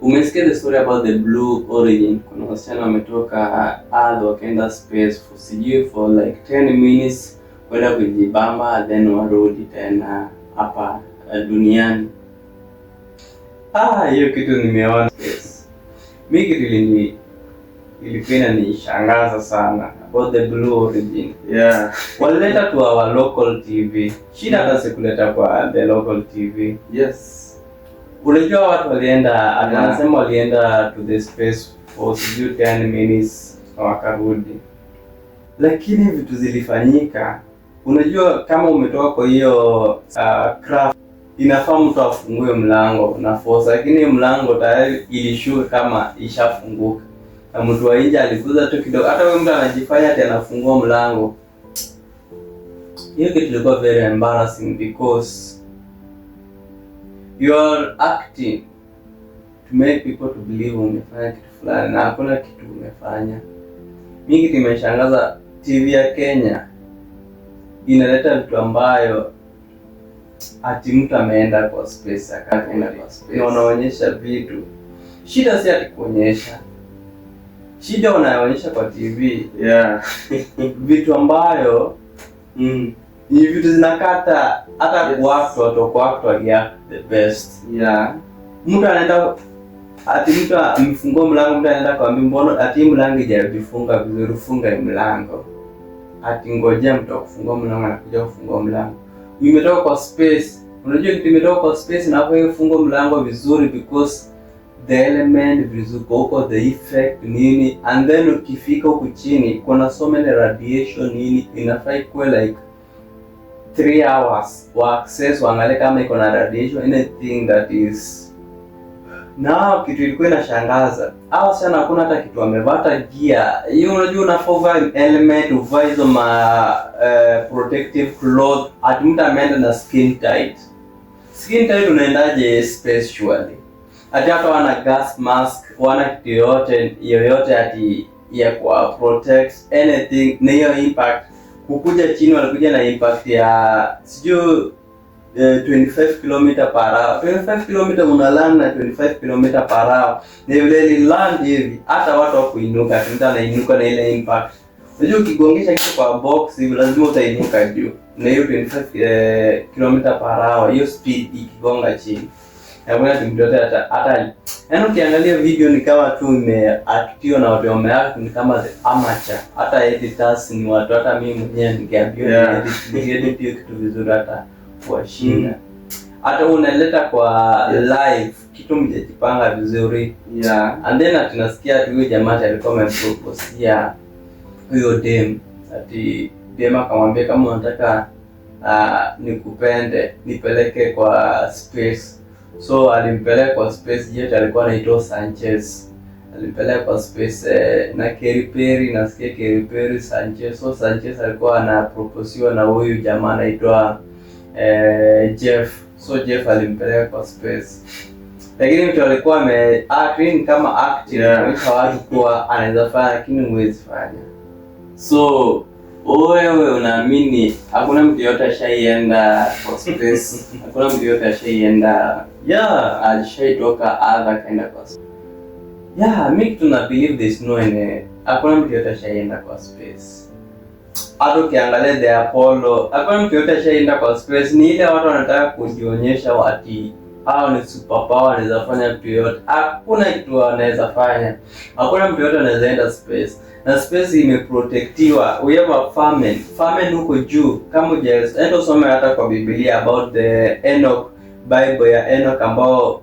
Umesikia the story about the Blue Origin? Kuna wasichana wametoka Earth wakaenda space for sijui for like 10 minutes kwenda kujibamba, then warudi tena hapa duniani. Ah, hiyo kitu nimeona. Yes. Mi kitu ilikuwa inanishangaza sana about the Blue Origin. Walileta to our local TV. Shida hata sikuleta kwa the local TV. Unajua watu walienda, wanasema walienda to the space for sijui 10 minutes na wakarudi, lakini vitu zilifanyika. Unajua kama umetoka kwa hiyo craft, inafaa mtu afungue mlango na force, lakini mlango tayari ilishuka kama ishafunguka, na mtu wa nje aliguza tu kidogo. Hata huyo mtu anajifanya ati anafungua mlango. Hiyo kitu ilikuwa very embarrassing because you are acting to make people to believe umefanya kitu fulani na hakuna kitu umefanya. Mi kitu imeshangaza, TV ya Kenya inaleta vitu ambayo ati mtu ameenda kwa space, akaenda kwa space na wanaonyesha vitu. Shida si ati kuonyesha, shida wanaonyesha kwa TV vitu ambayo ni vitu zinakata hata kuact, watu kuact waliact the best. Mtu anaenda ati mtu amefungua mlango, mtu anaenda kuambia mbona ati hii mlango haijajifunga vizuri, funga hii mlango. Ati ngojea mtu akufungua mlango, anakuja kufungua mlango. Imetoka kwa space. Unajua kitu imetoka kwa space na hapo funga mlango vizuri because the element vizuri huko, the effect nini, and then ukifika huku chini kuna so many radiation nini, inafaa ikuwe like 3 hours wa access waangalie kama iko na radiation, anything that is. Na kitu ilikuwa inashangaza, hao wasichana hakuna hata kitu wamevaa, hata gear hiyo. Unajua unafaa uvae helmet, uvae hizo ma protective cloth. Ati mtu ameenda na skin tight. Skin tight unaendaje space surely? Ati hata wana gas mask, wana kitu yoyote yoyote ati ya kwa protect anything. Na hiyo impact kukuja chini, walikuja na impact ya sijui 25 km per hour. 25 km, una land na 25 km per hour. Na vile ili land hivi, hata watu wa kuinuka, mtu anainuka na ile impact. Unajua ukigongesha kitu kwa box hivi lazima utainuka juu. Na hiyo 25 km per hour, hiyo speed ikigonga chini. Na kuna mtu yote hata yaani ukiangalia video ni kama tu imeactiwa na watu wameact ni kama the amateur. Hata editors ni watu, hata mimi mwenyewe ningeambiwa niedit hiyo kitu vizuri hata kuwashinda. Hata unaleta kwa live kitu mjajipanga vizuri. And then ati nasikia ati huyo jamaa ati alikuwa amemproposia huyo dem, ati dem akamwambia kama unataka nikupende, nipeleke kwa space. So alimpeleka kwa space jet, alikuwa anaitwa Sanchez. Alimpeleka kwa space na Katy Perry, nasikia Katy Perry, Sanchez. So Sanchez alikuwa anaproposiwa na huyu jamaa anaitwa Jeff. So Jeff alimpeleka kwa space, lakini mtu alikuwa ame act ni kama acting kuonyesha watu kuwa anaweza fanya, lakini huwezi fanya. So wewe unaamini hakuna mtu yote ashaienda kwa space? Hakuna mtu yote ashaienda, yeah, alishaitoka Earth akaenda kwa space? Yeah, mi kitu na believe there's no any, hakuna mtu yote ashaienda kwa space. Hata ukiangalia the Apollo, hakuna mtu yote ashaenda kwa space. Ni ile watu wanataka kujionyesha ati hao ni superpower, wanaweza fanya vitu yote. Hakuna kitu wanaweza fanya. Hakuna mtu yote anaweza enda space, na space imeprotectiwa. We have a firmament, firmament huko juu. Kama hujaenda usome hata kwa Biblia about the Enoch, Bible ya Enoch ambao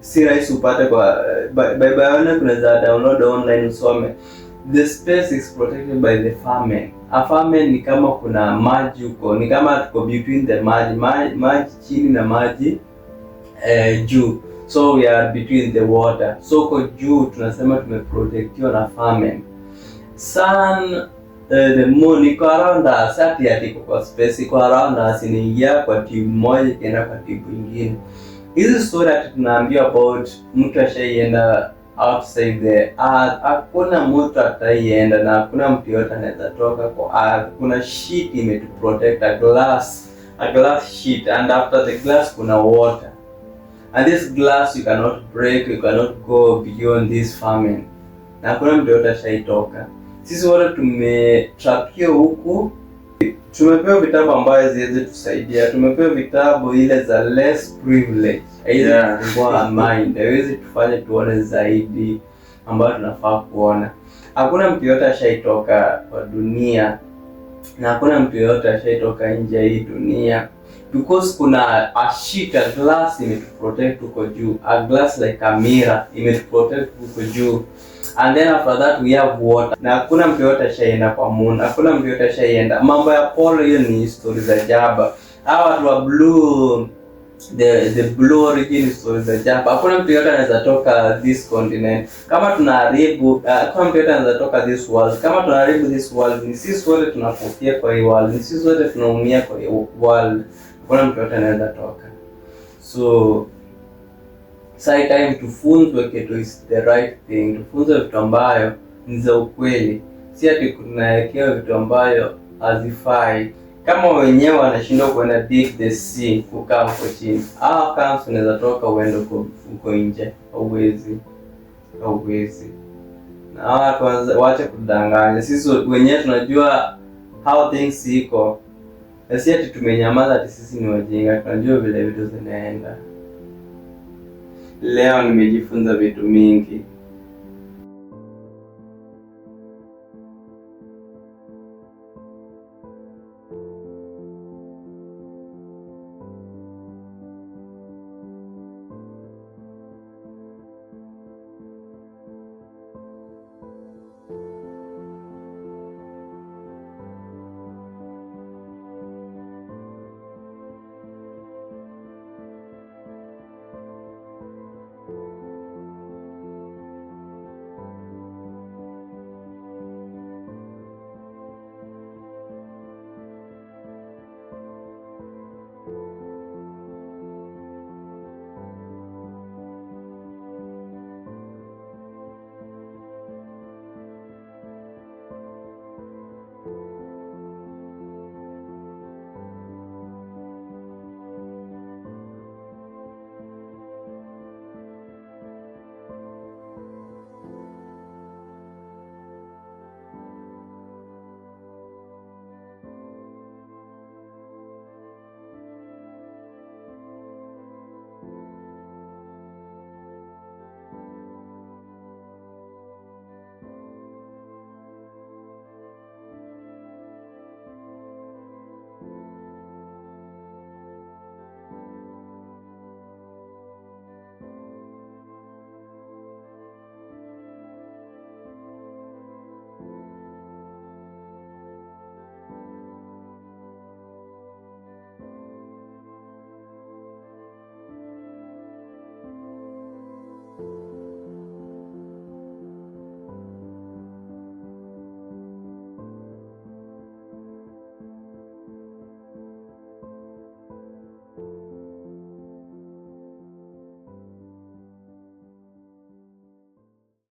si rahisi upate kwa Bible ya Enoch, unaweza download online usome. The space is protected by the firmament. A firmament ni kama kuna maji huko, ni kama tuko between the maji, maji, maji chini na maji juu, so we are between the water. So huko juu tunasema tumeprotectiwa na firmament. Sun, the moon iko around us, ati iko kwa space, iko around us, inaingia kwa tube moja ikienda kwa tube ingine. Hizi story ati tunaambiwa about mtu ashaienda outside the earth, hakuna mtu ataienda na hakuna mtu yote anaweza toka kwa earth. Kuna sheet imetuprotect, a glass sheet, and after the glass kuna water. And this glass you cannot break, you cannot go beyond this firmament. Na hakuna mtu yote ashaitoka. Sisi wote tumetrapiwa huku, tumepewa vitabu ambayo haziwezi tusaidia. Tumepewa vitabu ile za less privilege, haiwezi kufungua mind, haiwezi tufanye tuone zaidi ambayo tunafaa kuona. Hakuna mtu yote ashaitoka kwa dunia na hakuna mtu yoyote ashaitoka nje ya hii dunia because kuna a sheet, a glass imetuprotect huko juu, a glass like a mirror imetuprotect huko juu, and then after that we have water. Na hakuna mtu yoyote ashaenda kwa moon, hakuna mtu yoyote ashaenda mambo ya Apollo. Hiyo ni story za jaba. Hawa watu wa blue, the Blue Origin, story za jaba. Hakuna mtu yoyote anaweza toka this continent kama tunaharibu. Hakuna mtu yoyote anaweza toka this world kama tunaharibu this world. Ni sisi wote tunakufia kwa hii world, ni sisi wote tunaumia kwa hii world. Hakuna mtu yoyote anaweza toka. So sai time tufunzwe kitu is the right thing, tufunzwe vitu ambayo ni za ukweli, si ati tunawekewa vitu ambayo hazifai. Kama wenyewe wanashindwa kuenda deep the sea, kukaa huko chini, how comes unaweza toka uende huko huko nje? Hauwezi, hauwezi. Na hawa watu waache kudanganya. Sisi wenyewe tunajua how things iko, na si ati tumenyamaza ati sisi ni wajinga. Tunajua vile vitu zinaenda. Leo nimejifunza vitu mingi.